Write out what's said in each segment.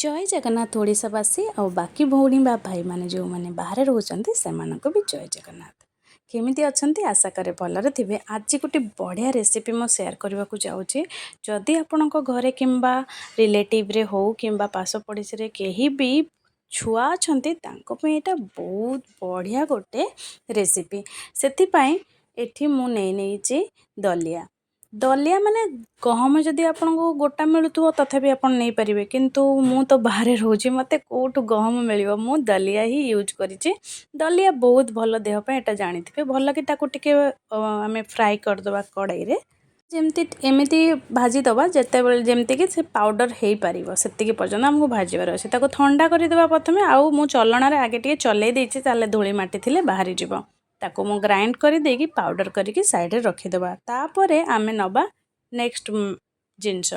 ଜୟ ଜଗନ୍ନାଥ ଓଡ଼ିଶାବାସୀ, ଆଉ ବାକି ଭଉଣୀ ବା ଭାଇମାନେ ଯେଉଁମାନେ ବାହାରେ ରହୁଛନ୍ତି, ସେମାନଙ୍କୁ ବି ଜୟ ଜଗନ୍ନାଥ। କେମିତି ଅଛନ୍ତି? ଆଶା କରେ ଭଲରେ ଥିବେ। ଆଜି ଗୋଟେ ବଢ଼ିଆ ରେସିପି ମୁଁ ସେୟାର କରିବାକୁ ଯାଉଛି। ଯଦି ଆପଣଙ୍କ ଘରେ କିମ୍ବା ରିଲେଟିଭରେ ହଉ କିମ୍ବା ପାଶ ପଡ଼ିଶାରେ କେହି ବି ଛୁଆ ଅଛନ୍ତି, ତାଙ୍କ ପାଇଁ ଏଇଟା ବହୁତ ବଢ଼ିଆ ଗୋଟେ ରେସିପି। ସେଥିପାଇଁ ଏଠି ମୁଁ ନେଇ ନେଇଛି ଦଲିଆ। ଦଲିଆ ମାନେ ଗହମ। ଯଦି ଆପଣଙ୍କୁ ଗୋଟା ମିଳୁଥିବ, ତଥାପି ଆପଣ ନେଇପାରିବେ, କିନ୍ତୁ ମୁଁ ତ ବାହାରେ ରହୁଛି, ମୋତେ କେଉଁଠୁ ଗହମ ମିଳିବ? ମୁଁ ଦଲିଆ ହିଁ ୟୁଜ୍ କରିଛି। ଦଲିଆ ବହୁତ ଭଲ ଦେହ ପାଇଁ, ଏଇଟା ଜାଣିଥିବେ ଭଲ କି। ତାକୁ ଟିକେ ଆମେ ଫ୍ରାଏ କରିଦେବା କଡ଼େଇରେ, ଯେମିତି ଏମିତି ଭାଜିଦେବା ଯେତେବେଳେ ଯେମିତିକି ସେ ପାଉଡ଼ର ହେଇପାରିବ, ସେତିକି ପର୍ଯ୍ୟନ୍ତ ଆମକୁ ଭାଜିବାର ଅଛି। ତାକୁ ଥଣ୍ଡା କରିଦେବା ପ୍ରଥମେ। ଆଉ ମୁଁ ଚଲଣାରେ ଆଗେ ଟିକେ ଚଲେଇ ଦେଇଛି, ତାହେଲେ ଧୂଳି ମାଟି ଥିଲେ ବାହାରିଯିବ। ତାକୁ ମୁଁ ଗ୍ରାଇଣ୍ଡ କରିଦେଇକି ପାଉଡ଼ର କରିକି ସାଇଡ଼ରେ ରଖିଦେବା। ତାପରେ ଆମେ ନେବା ନେକ୍ସଟ ଜିନିଷ।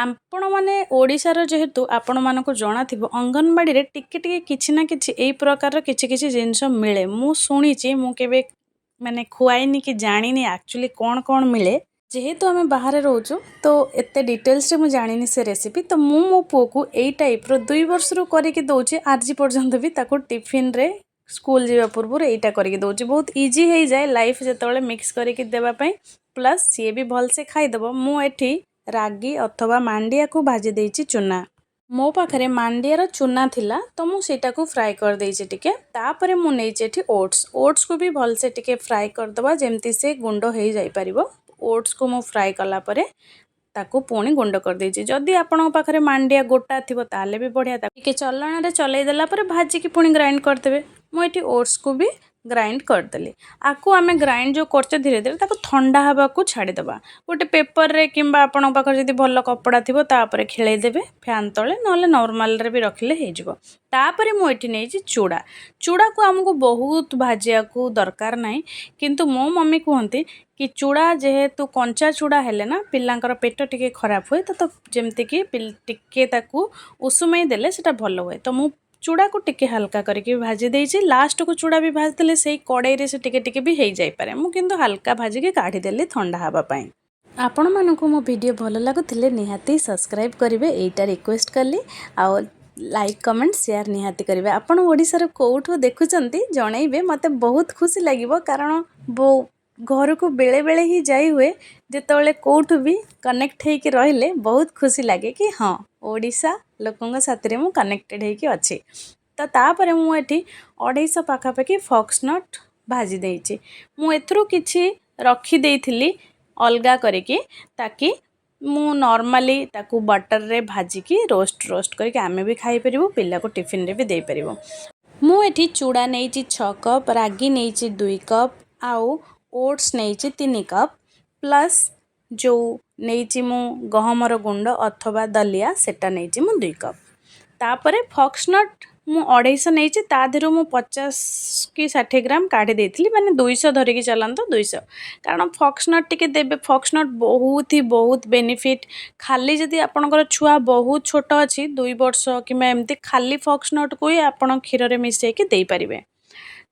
ଆପଣମାନେ ଓଡ଼ିଶାର ଯେହେତୁ, ଆପଣମାନଙ୍କୁ ଜଣାଥିବ, ଅଙ୍ଗନବାଡ଼ିରେ ଟିକେ ଟିକେ କିଛି ନା କିଛି ଏଇ ପ୍ରକାରର କିଛି କିଛି ଜିନିଷ ମିଳେ। ମୁଁ ଶୁଣିଛି, ମୁଁ କେବେ ମାନେ ଖୁଆଇନି କି ଜାଣିନି ଆକ୍ଚୁଆଲି କ'ଣ କ'ଣ ମିଳେ। ଯେହେତୁ ଆମେ ବାହାରେ ରହୁଛୁ, ତ ଏତେ ଡିଟେଲ୍ସରେ ମୁଁ ଜାଣିନି ସେ ରେସିପି। ତ ମୁଁ ମୋ ପୁଅକୁ ଏଇ ଟାଇପ୍ର 2 ବର୍ଷରୁ କରିକି ଦେଉଛି। ଆଜି ପର୍ଯ୍ୟନ୍ତ ବି ତାକୁ ଟିଫିନରେ ସ୍କୁଲ ଯିବା ପୂର୍ବରୁ ଏଇଟା କରିକି ଦେଉଛି। ବହୁତ ଇଜି ହେଇଯାଏ ଲାଇଫ୍ ଯେତେବେଳେ ମିକ୍ସ କରିକି ଦେବା ପାଇଁ, ପ୍ଲସ୍ ସିଏ ବି ଭଲସେ ଖାଇଦେବ। ମୁଁ ଏଠି ରାଗି ଅଥବା ମାଣ୍ଡିଆକୁ ଭାଜି ଦେଇଛି ଚୁନା। ମୋ ପାଖରେ ମାଣ୍ଡିଆର ଚୁନା ଥିଲା, ତ ମୁଁ ସେଇଟାକୁ ଫ୍ରାଏ କରିଦେଇଛି ଟିକେ। ତାପରେ ମୁଁ ନେଇଛି ଏଠି ଓଟ୍ସ। ଓଟ୍ସକୁ ବି ଭଲସେ ଟିକେ ଫ୍ରାଏ କରିଦେବା, ଯେମିତି ସେ ଗୁଣ୍ଡ ହେଇଯାଇପାରିବ। ଓଟ୍ସକୁ ମୁଁ ଫ୍ରାଏ କଲା ପରେ ତାକୁ ପୁଣି ଗୁଣ୍ଡ କରିଦେଇଛି। ଯଦି ଆପଣଙ୍କ ପାଖରେ ମାଣ୍ଡିଆ ଗୋଟା ଥିବ, ତାହେଲେ ବି ବଢ଼ିଆ। ତାକୁ ଟିକେ ଚଲଣାରେ ଚଲେଇ ଦେଲା ପରେ ଭାଜିକି ପୁଣି ଗ୍ରାଇଣ୍ଡ କରିଦେବେ। ମୁଁ ଏଠି ଓଟ୍ସକୁ ବି ଗ୍ରାଇଣ୍ଡ କରିଦେଲି। ଆକୁ ଆମେ ଗ୍ରାଇଣ୍ଡ ଯେଉଁ କରୁଛେ, ଧୀରେ ଧୀରେ ତାକୁ ଥଣ୍ଡା ହେବାକୁ ଛାଡ଼ିଦେବା ଗୋଟେ ପେପରରେ, କିମ୍ବା ଆପଣଙ୍କ ପାଖରେ ଯଦି ଭଲ କପଡ଼ା ଥିବ, ତାପରେ ଖେଳେଇ ଦେବେ ଫ୍ୟାନ୍ ତଳେ, ନହେଲେ ନର୍ମାଲରେ ବି ରଖିଲେ ହେଇଯିବ। ତାପରେ ମୁଁ ଏଠି ନେଇଛି ଚୁଡ଼ା। ଚୁଡ଼ାକୁ ଆମକୁ ବହୁତ ଭାଜିବାକୁ ଦରକାର ନାହିଁ, କିନ୍ତୁ ମୋ ମମି କୁହନ୍ତି କି ଚୁଡ଼ା ଯେହେତୁ କଞ୍ଚା ଚୁଡ଼ା ହେଲେ ନା ପିଲାଙ୍କର ପେଟ ଟିକେ ଖରାପ ହୁଏ, ତ ଯେମିତିକି ଟିକେ ତାକୁ ଉଷୁମେଇ ଦେଲେ ସେଇଟା ଭଲ ହୁଏ। ତ ମୁଁ ଚୁଡ଼ାକୁ ଟିକେ ହାଲକା କରିକି ଭାଜି ଦେଇଛି। ଲାଷ୍ଟକୁ ଚୁଡ଼ା ବି ଭାଜିଦେଲେ ସେଇ କଡ଼େଇରେ ସେ ଟିକେ ଟିକେ ବି ହେଇଯାଇପାରେ। ମୁଁ କିନ୍ତୁ ହାଲକା ଭାଜିକି କାଢ଼ିଦେଲି ଥଣ୍ଡା ହେବା ପାଇଁ। ଆପଣମାନଙ୍କୁ ମୋ ଭିଡ଼ିଓ ଭଲ ଲାଗୁଥିଲେ ନିହାତି ସବସ୍କ୍ରାଇବ୍ କରିବେ, ଏଇଟା ରିକ୍ୱେଷ୍ଟ କଲି। ଆଉ ଲାଇକ୍, କମେଣ୍ଟ, ସେୟାର ନିହାତି କରିବେ। ଆପଣ ଓଡ଼ିଶାର କେଉଁଠୁ ଦେଖୁଛନ୍ତି, ଜଣେଇବେ, ମୋତେ ବହୁତ ଖୁସି ଲାଗିବ। କାରଣ ଘରକୁ ବେଳେବେଳେ ହିଁ ଯାଇ ହୁଏ। ଯେତେବେଳେ କେଉଁଠୁ ବି କନେକ୍ଟ ହେଇକି ରହିଲେ ବହୁତ ଖୁସି ଲାଗେ କି ହଁ, ଓଡ଼ିଶା ଲୋକଙ୍କ ସାଥିରେ ମୁଁ କନେକ୍ଟେଡ଼ ହେଇକି ଅଛି। ତ ତାପରେ ମୁଁ ଏଠି 250 ପାଖାପାଖି ଫକ୍ସନଟ୍ ଭାଜି ଦେଇଛି। ମୁଁ ଏଥିରୁ କିଛି ରଖିଦେଇଥିଲି ଅଲଗା କରିକି, ତାକି ମୁଁ ନର୍ମାଲି ତାକୁ ବଟରରେ ଭାଜିକି ରୋଷ୍ଟ ରୋଷ୍ଟ କରିକି ଆମେ ବି ଖାଇପାରିବୁ, ପିଲାକୁ ଟିଫିନରେ ବି ଦେଇପାରିବୁ। ମୁଁ ଏଠି ଚୁଡ଼ା ନେଇଛି 6 କପ୍, ରାଗି ନେଇଛି 2 କପ୍, ଆଉ ଓଟ୍ସ ନେଇଛି 3 କପ୍, ପ୍ଲସ୍ ଯେଉଁ ନେଇଛି ମୁଁ ଗହମର ଗୁଣ୍ଡ ଅଥବା ଦଲିଆ, ସେଟା ନେଇଛି ମୁଁ 2 କପ୍। ତାପରେ ଫକ୍ସନଟ୍ ମୁଁ 250 ନେଇଛି। ତା ଦେହରୁ ମୁଁ 50 କି 60 ଗ୍ରାମ କାଢ଼ି ଦେଇଥିଲି, ମାନେ 200 ଧରିକି ଚାଲନ୍ତୁ, 200। କାରଣ ଫକ୍ସନଟ୍ ଟିକେ ଦେବେ। ଫକ୍ସନଟ୍ ବହୁତ ହି ବହୁତ ବେନିଫିଟ୍। ଖାଲି ଯଦି ଆପଣଙ୍କର ଛୁଆ ବହୁତ ଛୋଟ ଅଛି, 2 ବର୍ଷ କିମ୍ବା ଏମିତି, ଖାଲି ଫକ୍ସନଟ୍କୁ ହିଁ ଆପଣ କ୍ଷୀରରେ ମିଶାଇକି ଦେଇପାରିବେ।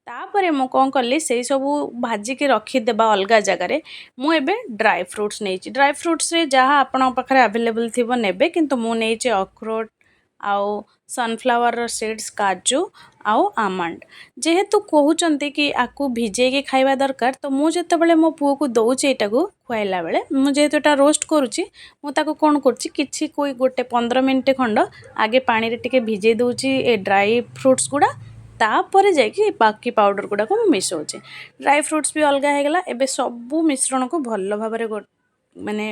ତାପରେ ମୁଁ କ'ଣ କଲି, ସେଇ ସବୁ ଭାଜିକି ରଖିଦେବା ଅଲଗା ଜାଗାରେ। ମୁଁ ଏବେ ଡ୍ରାଏ ଫ୍ରୁଟ୍ସ ନେଇଛି। ଡ୍ରାଏ ଫ୍ରୁଟ୍ସରେ ଯାହା ଆପଣଙ୍କ ପାଖରେ ଆଭେଲେବଲ୍ ଥିବ ନେବେ, କିନ୍ତୁ ମୁଁ ନେଇଛି ଅଖରୋଟ ଆଉ ସନଫ୍ଲାୱାରର ସିଡ଼୍ସ, କାଜୁ ଆଉ ଆଲମଣ୍ଡ। ଯେହେତୁ କହୁଛନ୍ତି କି ଆକୁ ଭିଜେଇକି ଖାଇବା ଦରକାର, ତ ମୁଁ ଯେତେବେଳେ ମୋ ପୁଅକୁ ଦେଉଛି ଏଇଟାକୁ ଖୁଆଇଲା ବେଳେ, ମୁଁ ଯେହେତୁ ଏଇଟା ରୋଷ୍ଟ କରୁଛି, ମୁଁ ତାକୁ କ'ଣ କରୁଛି, କିଛି କୋଇ ଗୋଟେ 15 ମିନିଟ୍ ଖଣ୍ଡ ଆଗେ ପାଣିରେ ଟିକେ ଭିଜେଇ ଦେଉଛି ଏ ଡ୍ରାଇ ଫ୍ରୁଟ୍ସ ଗୁଡ଼ା। ତାପରେ ଯାଇକି ବାକି ପାଉଡ଼ର ଗୁଡ଼ାକୁ ମୁଁ ମିଶାଉଛି। ଡ୍ରାଇ ଫ୍ରୁଟ୍ସ ବି ଅଲଗା ହେଇଗଲା। ଏବେ ସବୁ ମିଶ୍ରଣକୁ ଭଲ ଭାବରେ ମାନେ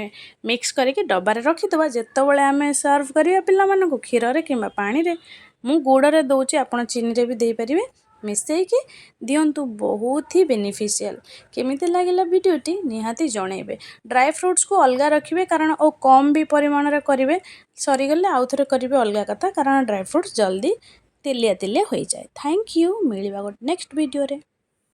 ମିକ୍ସ କରିକି ଡବାରେ ରଖିଦେବା। ଯେତେବେଳେ ଆମେ ସର୍ଭ କରିବା ପିଲାମାନଙ୍କୁ କ୍ଷୀରରେ କିମ୍ବା ପାଣିରେ, ମୁଁ ଗୁଡ଼ରେ ଦେଉଛି, ଆପଣ ଚିନିରେ ବି ଦେଇପାରିବେ, ମିଶାଇକି ଦିଅନ୍ତୁ, ବହୁତ ହି ବେନିଫିସିଆଲ୍। କେମିତି ଲାଗିଲା ଭିଡ଼ିଓଟି, ନିହାତି ଜଣେଇବେ। ଡ୍ରାଏ ଫ୍ରୁଟ୍ସକୁ ଅଲଗା ରଖିବେ, କାରଣ ଓ କମ୍ ବି ପରିମାଣରେ କରିବେ। ସରିଗଲେ ଆଉ ଥରେ କରିବେ, ଅଲଗା କଥା, କାରଣ ଡ୍ରାଏ ଫ୍ରୁଟ୍ସ ଜଲ୍ଦି ତେଲିଆ ତେଲିଆ ହୋଇଯାଏ। Thank you, ମିଳିବା ଗୋଟେ ନେକ୍ସଟ ଭିଡ଼ିଓରେ।